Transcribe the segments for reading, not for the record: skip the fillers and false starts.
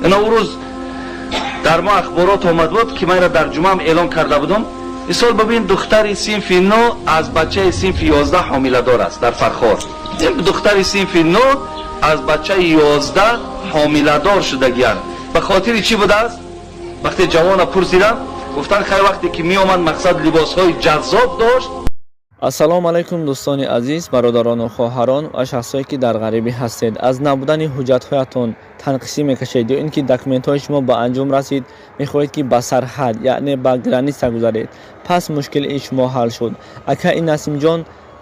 Ина он рӯз дар мо ахборот омад буд, ки ман дар ҷумъаам эълон карда будам. Мисол бибин, духтари синфи 9 аз бачаи синфи 11 ҳомиладор аст дар Фархор. Духтари синфи 9 аз бачаи 11 ҳомиладор шудагиянд. Ба хотири чӣ будааст? Вақте ҷавона пурсидам, гуфтанд, хай, вақте ки меомад, мақсад, либосҳои ҷаззоб дошт. Ассалому алайкум, дӯстони азиз, бародарону хоҳарон ва шахсое, ки дар ғарибӣ ҳастед, аз набудани ҳуҷҷатҳоятон танқисӣ мекашед ё ин ки документҳои шумо ба анҷом расид, мехоҳед, ки ба сарҳад, яъне ба граница гузаред. Пас мушкилии шумо ҳал шуд. Акаи Насимҷон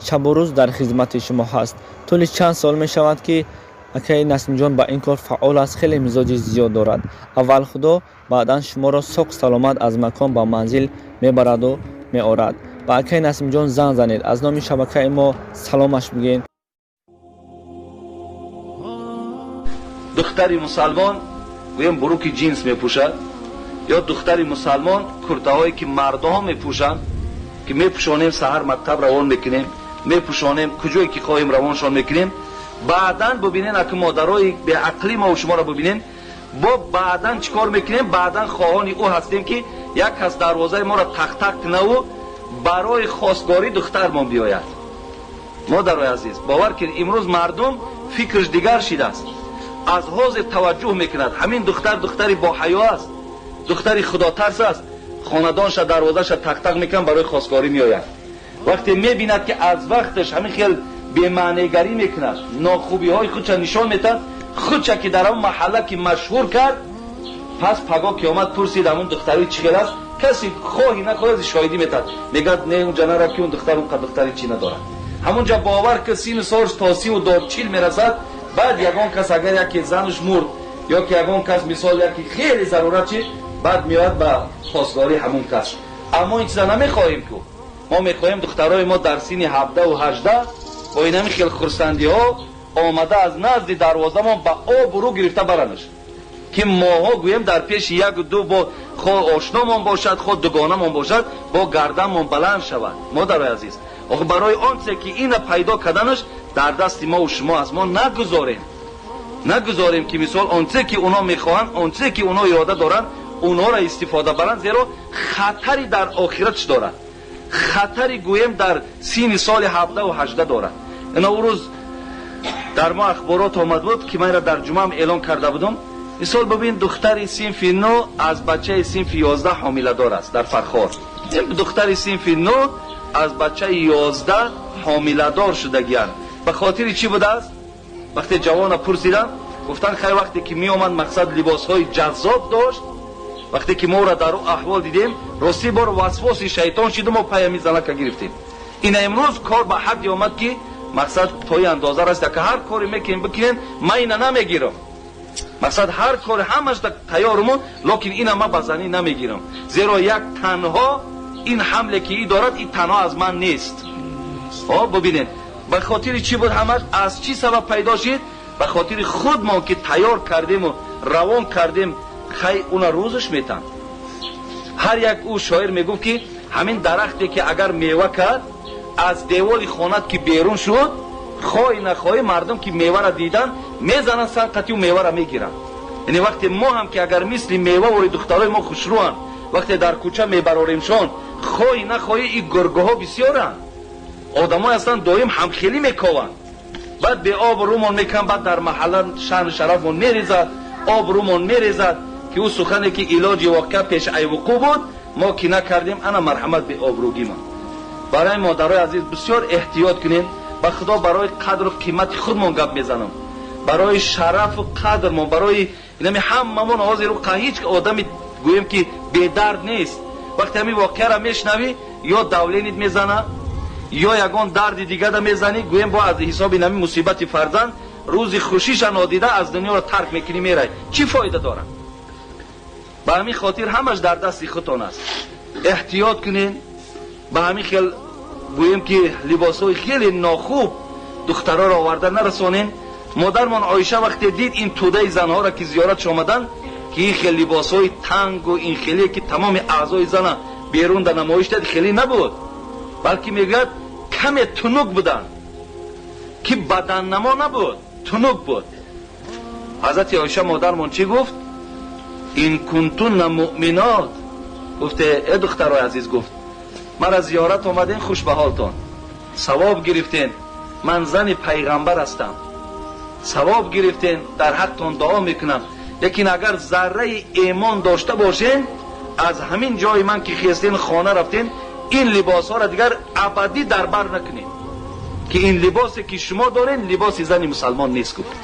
шабу рӯз дар хизмати шумо ҳаст. Тӯли чанд сол мешавад, ки акаи Насимҷон ба ин кор фаъол аст, хеле мизоҷи зиёд дорад. Аввал Худо, баъдан шуморо соқ саломат аз макон ба манзил мебараду меорад. Ба акаи Насимҷон занг занед, аз номи шабакаи мо саломаш бигӯед. Духтари мусалмон, гӯем, буруки ҷинс мепӯшад ё духтари мусалмон куртаҳое, ки мардоҳо мепӯшанд, ки мепӯшонем, саҳар мактаб равон мекунем, мепӯшонем, куҷое ки хоҳем равоншон мекунем. Баъдан бубинен, аки модарои беақлӣ мо шуморо бубинен, бо баъдан чӣ кор мекунем? Баъдан хоҳони ӯ ҳастем, ки як кас дарвозаи моро тақ-тақ кунаву барои хостгорӣ духтармон биёяд. Модарои азиз, бовар кунед, имрӯз мардум фикраш дигар шидааст, аз ҳозир таваҷҷӯҳ мекунад. Ҳамин духтар духтари боҳаё аст, духтари худотарс аст, хонадонша дарвозаша тақ-тақ мекунад, барои хостгорӣ меояд. Вақте мебинад, ки аз вақташ ҳамин хел бемаънегарӣ мекунад, нохубиҳои худша нишон метаҳад, худша ки дар ҳамон маҳалла ки машҳур кард, пас паго ки омад, пурсид, ҳамон духтари чӣ хел аст, касе хоҳӣ нахоҳӣ шоҳидӣ метаҳад, мегӯяд, не, унҷа нара, ки он духтар он духтари чӣ надорад. Ҳамунҷа бовар ки сину солш то сиву до чил мерасад. Баъд ягон кас, агар яке занаш мурд ё ки ягон кас, мисол, яке хеле зарурат чи, баъд меояд ба хостгории ҳамон кас. Аммо ин чиза намехоҳем ку. Мо мехоҳем духтарои мо дар синни 17-18 бо инами хел хурсандиҳо омада, аз назди дарвозамон ба обрӯ гирифта баранаш, ки моҳо гӯем дар пеши як ду бо хо ошномон бошад, хо дугонамон бошад, бо гарданмон баланд шавад. Модарои азиз, охи барои он чизе ки ина пайдо карданаш дар дасти мову шумо аст, мо нагузорем, ки мисол он чизе ки онҳо мехоҳанд, он чизе ки онҳо ирода доранд, онҳоро истифода баранд, зеро хатари дар охиратш дорад, хатари, гӯем, дар синни соли 17-18 дорад. Ина он рӯз дар мо ахборот омад буд, ки манро дар ҷумъаам эълон карда будам. Мисол бибин, духтари синфи 9 аз бачаи синфи 11 ҳомиладор аст дар Фархор. Духтари синфи 9 аз бачаи 11 ҳомиладор шудагиянд. Ба хотири чӣ будааст? Вақте ҷавона пурсидам, гуфтанд, хай, вақте ки меомад, мақсад, либосҳои ҷаззоб дошт. Вақте ки моро дар ӯ аҳвол дидем, ростӣ бор васвоси шайтон шиду мо пай ҳамин занака гирифтем. Ина имрӯз кор ба ҳадде омад, ки мақсад, то ин андоза раст, ки ҳар коре мекунем, бикунем, ман ина намегирам. Мақсад, ҳар кори ҳамаш тайёрумон, лекин ина ман ба занӣ намегирам, зеро як танҳо ин ҳамле ки и дорад, ин танҳо аз ман нест. О, бубинед, ба хотири чӣ буд ҳамаш, аз чӣ сабаб пайдо шид? Ба хотири худмон, ки тайёр кардему равон кардем. Хай, уна рӯзаш метан. Ҳар як ӯ шоир мегуфт, ки ҳамин дарахте ки агар мева кард, аз деволи хонат ки берун шуд, хоҳӣ нахоҳӣ, мардум ки мевара дидан, мезананд санқатиу мевара мегиранд. Яъне вақте мо ҳам ки агар мисли мева вори духтарои мо хушрӯанд, вақте дар кӯча мебароремшон, хоҳӣ нахоҳӣ, и гургоҳо бисёранд, одамое ҳастанд, доим ҳамхелӣ мекованд, баъд беобрӯмон рӯмон мекунанд, баъд дар маҳалла шаъну шарафмон мерезад, обрӯмон мерезад, ки ӯ сухане ки илоҷи воқеа пеш ай вуқӯъ буд, мо ки накардем, ана марҳамат, беобрӯгимон. Барои модарои азиз, бисёр эҳтиёт кунем. Ба Худо, барои қадру қимати худмон гап мезанам, барои шарафу қадрмон, барои инами ҳамамон. Ҳозир ҳеҷ одами, гӯем, ки бедард нест. Вақте ҳамин воқеаро мешунавӣ, ё давление т мезана, ё ягон дарди дигара мезанӣ, гӯем, бо аз ҳисоби нами мусибати фарзанд рӯзи хушиша нодида аз дунёро тарк мекунӣ, мерай, чӣ фоида дорад? Ба ҳамин хотир ҳамаш дар дасти худтон аст, эҳтиёт кунед. Ба ҳамин хел, гӯем, ки либосҳои хеле нохуб духтароро оварда нарасонем. Модармон Оиша вақте дид ин тӯдаи занҳоро, ки зиёратш омаданд, ки ин хел либосҳои тангу ин хеле, ки тамоми аъзои зана берун да намоиш дад, хеле набуд, балки, мегӯяд, каме тунук буданд, ки баданнамо набуд, тунук буд. Ҳазрати Оиша модармон чӣ гуфт? ин кунтунна муъминот. Гуфте: э духтарои азиз, гуфт, мара зиёрат омаден, хуш ба ҳолтон, савоб гирифтен, ман зани пайғамбар ҳастам, савоб гирифтен, дар ҳақтон дуо мекунам, лекин агар зарраи эмон дошта бошен, аз ҳамин ҷои ман ки хестен, хона рафтен, ин либосҳоро дигар абадӣ дар бар накунед, ки ин либосе ки шумо дорен, либоси зани мусалмон нест, гуфт.